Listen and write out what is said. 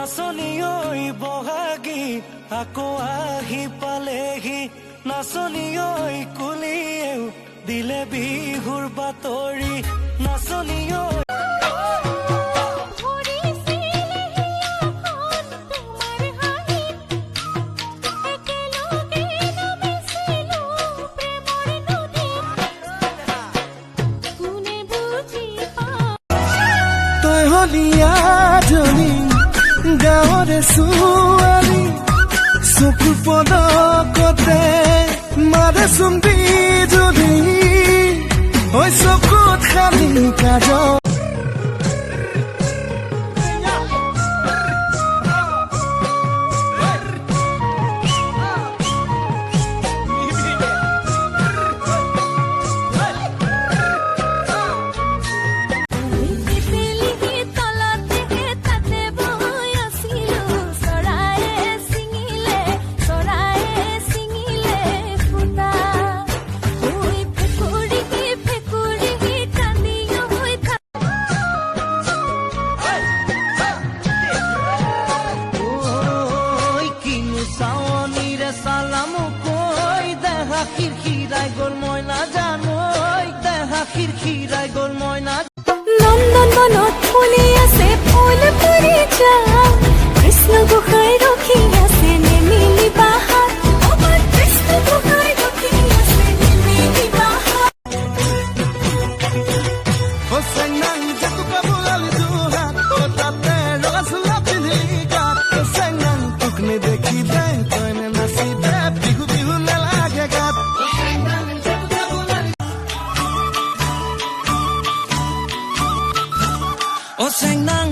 নাচনী ঐ বহাগী আকৌ আহি পালেহি, নাচনী ঐ কুলিয়েও দিলে বিহুৰ বাতৰি, নাচনী ঐ। ভৰিছিলে হিয়াখন তোমাৰ হাঁহিত, একেলগে নামিছিলো প্ৰেমৰ নদীত, কোনে বুজি পায়? তই হলিয়াজনী গাঁৱৰে ছোৱালী, চকুৰ পলকতে মাৰে চোন বিজুলী, ঐ চকুত খালি কাজল। পিপেলি তলতে তাতে বৈ আছিলো, চৰায়ে ছিঙিলে, চৰায়ে ছিঙিলে ফুটা, ঐ ফেকুৰি ফেকুৰি কান্দি হৈ থাক। ঐ কিনো চাৱনিৰে চালা মোক ঐ, দেহা খিৰখিৰাই গ'ল মই নাজানো ঐ, দেহা খিৰখিৰাই গ'ল মই না। নন্দন বনত ফুলি আছে ফুল পৰিজা, কৃষ্ণ গোসাঁই ৰখি আছে নেমেলিবা হাত, অ' কৃষ্ণ গোসাঁই ৰখি আছে নেমেলিবা হাত। অ চেংনাং জেতুকা বগালি যোৰহাট, অ তাতে ৰঙা চোলা পিন্ধিলি গাত, অ চেংনাং তোক নেদেখিলে তই নেনাচিলে বিহু বিহু নালাগে গাত। অ চেংনাং।